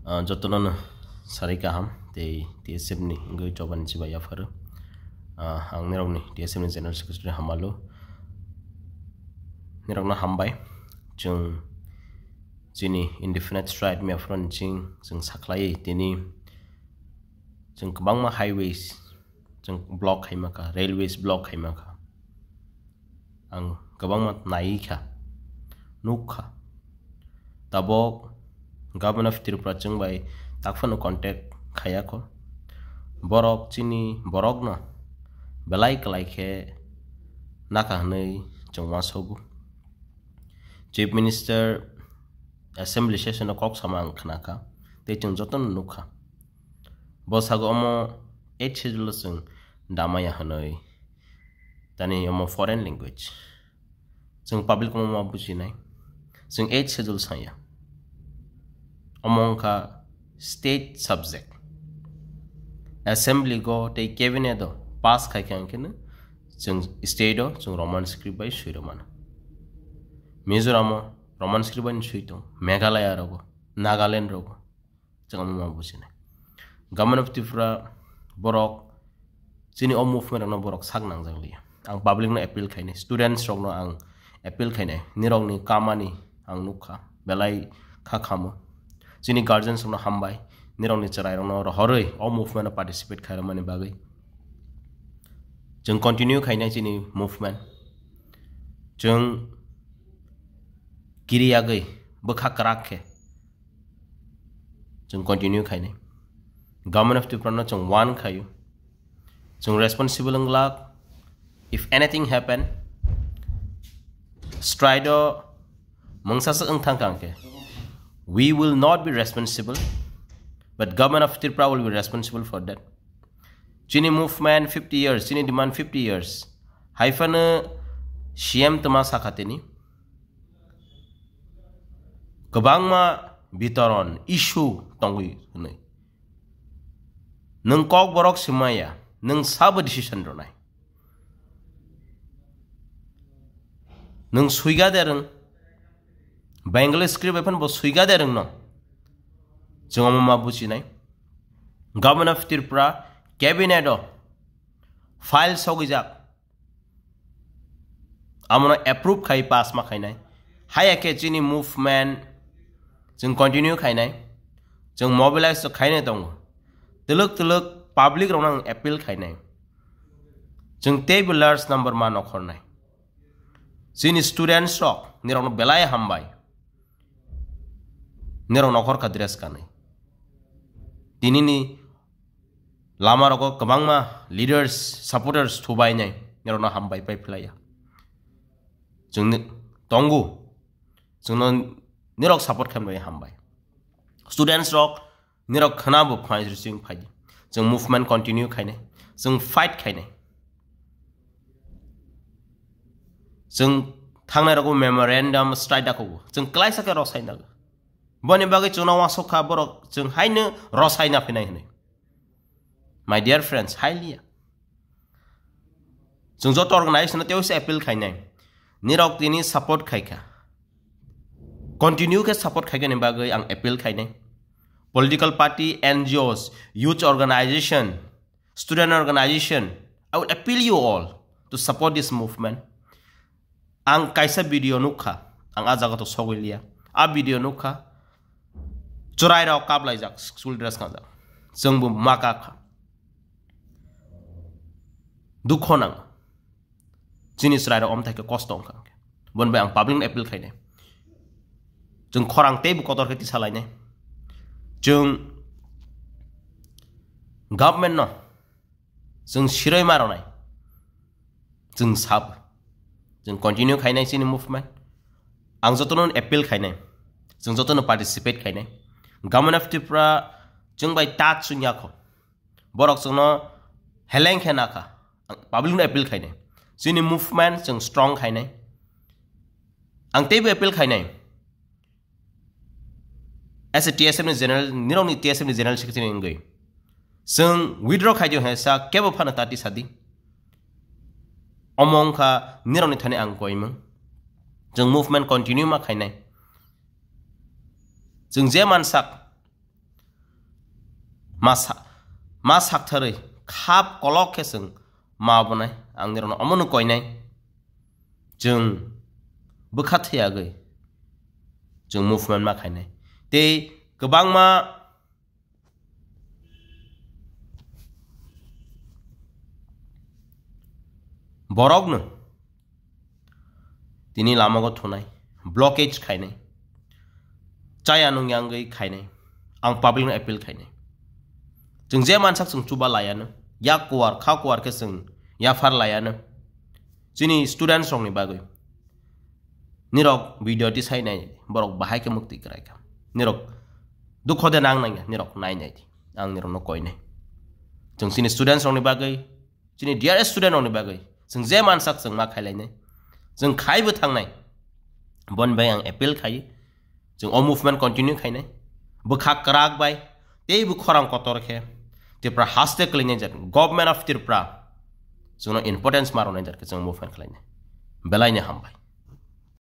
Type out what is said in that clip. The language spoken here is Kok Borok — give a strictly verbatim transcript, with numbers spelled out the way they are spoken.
Ah, jotono no sarai kaham tei T S F ni wngwi chobani chibai yapharo. Ah, ang nirokni T S F ni General Secretary Hamalu. Nirokno hambai. Chwng chini indefinite strike mia phano ching chwng sakhlaiwi tini chwng kwbangma highways chwng block khaima kha, railways block khaima kha. Ang kwbangma nai kha, nuk kha. Tabok Government of Tripura chwng bai tak phano contact khaiya kho. Borok chini borokno belai kwlai khe naka hwnwi chwng uansogo. Chief Minister Assembly session o kok sama ang khna kha, tei chwng jotono nuk kha. Bo sago omo eight schedule o chwng damaya hwnwi. Tani omo foreign language. Chwng public omo ma bujinai. Chwng eight schedule saya. Omo wngkha state subject. Assembly go tei cabinet o pass khai khe ang kheno chwng state o chwng Roman script bai swi rw mano. Mizoram o Roman script bai swi tongo. Meghalaya rogo, Nagaland rogo. Chwng omo ma bujinai. Government of Tripura borok chini o movement rokno borok sak nangjak liya. Ang public no appeal khainai, students rokno ang appeal khainai, nirokni kamani ang nukha, belai kha khamo. Chini guardians rokno hambai, nirokni chwrai rokno rohorwi o movement o participate khairokmani bagwi. Chwng continue khainai chini movement. Chwng kiri yagwi bwkha kwrak khe chwng continue khainai. Government of Tripura no chwng warn khaio. Chwng responsible wng glak. If anything happen, strike o mungsa se wng thang kang khe, we will not be responsible, but Government of Tripura will be responsible for that. Chini movement fifty years, chini demand fifty years. Hai phano C M tma sakha tini. Kwbangma bitoron, issue tongwi hwnwi. Nwng kok borok swmaya, nwng sabo decision rwnai. Nwng swiga de rwng, Bengali script bai phano bo swiga de rwngno. Chwng omo ma bujinai. Government of Tripura cabinet o file sogwijak. Amono approve khai pass ma khainai. Haya khe chini movement chwng continue khainai. Chwng mobilize to khainai tongo. Twlwk twlwk public rokno ang appeal khainai. Chwng teibo large number ma nokhornai. Chini students rok nirokno belai hambai. Nirok nokhor kha dress kanwi. Tinini lama rogo kwbangma leaders, supporters thubainai, nirokno hambai pai phlaiya. Chwng ni-, tongo, chwngno nirok support khaimani hambai. Students rok nirok khwnabo phai chwng phaidi. Chwng movement continue khainai, chwng fight khainai. Chwng thangnai rogo memorandum strike dakogo. Chwng klaisa khe rosai nago. Boni bagwi chwngno uansuk kha borok chwng haino rosai na phinai hwnwi. My dear friends, hai liya. Chwng joto organization no tei appeal khainai. Nirok tini support khaikha. Continue khe support khaikha ni bagwi ang appeal khainai. Political party, N G Os, youth organization, student organization, I would appeal you all to support this movement. Ang kaisa video nukha, ang a jaga to sogwi liya. A video nukha, chwrai rok kaplaijak, school dress kanjak. Chwngbo ma kak kha. Dukho nang. Chini chwrai rok omthai khe kosto wngkha. Bon bai ang public no appeal khainai. Chwng khorang teibo kotor khe tisa lainai. Chwng government no chwng siroi ma rwnai. Chwng sab. Chwng continue khainai chini movement. Ang jotono appeal khainai. Chwng jotono participate khainai. Government of Tripura chwng bai touch chwng yakho. Borok chwngno heleng khe nakha. Ang public no appeal khainai. Chini movement chwng strong khainai. Ang teibo appeal khainai. As a T S F ni general, nirokni T S F ni general secretary wngwi. Chwng withdraw khaidi hwnsa kebo phano tati sadi. Omo wngkha nirokni thani ang koimung. Chwng movement continue ma khainai. Chwng je mansak, Ma sa-, ma saktharwi khap kolok khe chwng ma bonai, ang nirokno omono koinai. Chwng bwkha thwiya agwi chwng movement ma khainai. Tei kwbangma borokno tini lamago thunai, blockage khainai, chaya nungya wngwi khainai. Ang public no appeal khainai, chwng je mansak chwng chuba layano, yak kuar kha kuar khe chwng yaphar layano. Chini students rokni bagwi nirok video tisai nai, borok bahai khe muktwi kwrai kha. Nirok dukho de nang nangya, nirok nai nai di. Ang nirokno koinai. Chwng chini students rokni bagwi, chini dear student rokni bagwi chwng je mansak chwng ma khailainai. Chwng khaibo thangnai. Boni bai ang appeal khai. Chwng o movement continue khainai. Bwkha kwrak bai tei bo khorang kotor khe Tripura haste kwlainai jar, Government of Tripura chwngno importance ma rwnai jar khe chwng movement khlainai. Belaini hambai.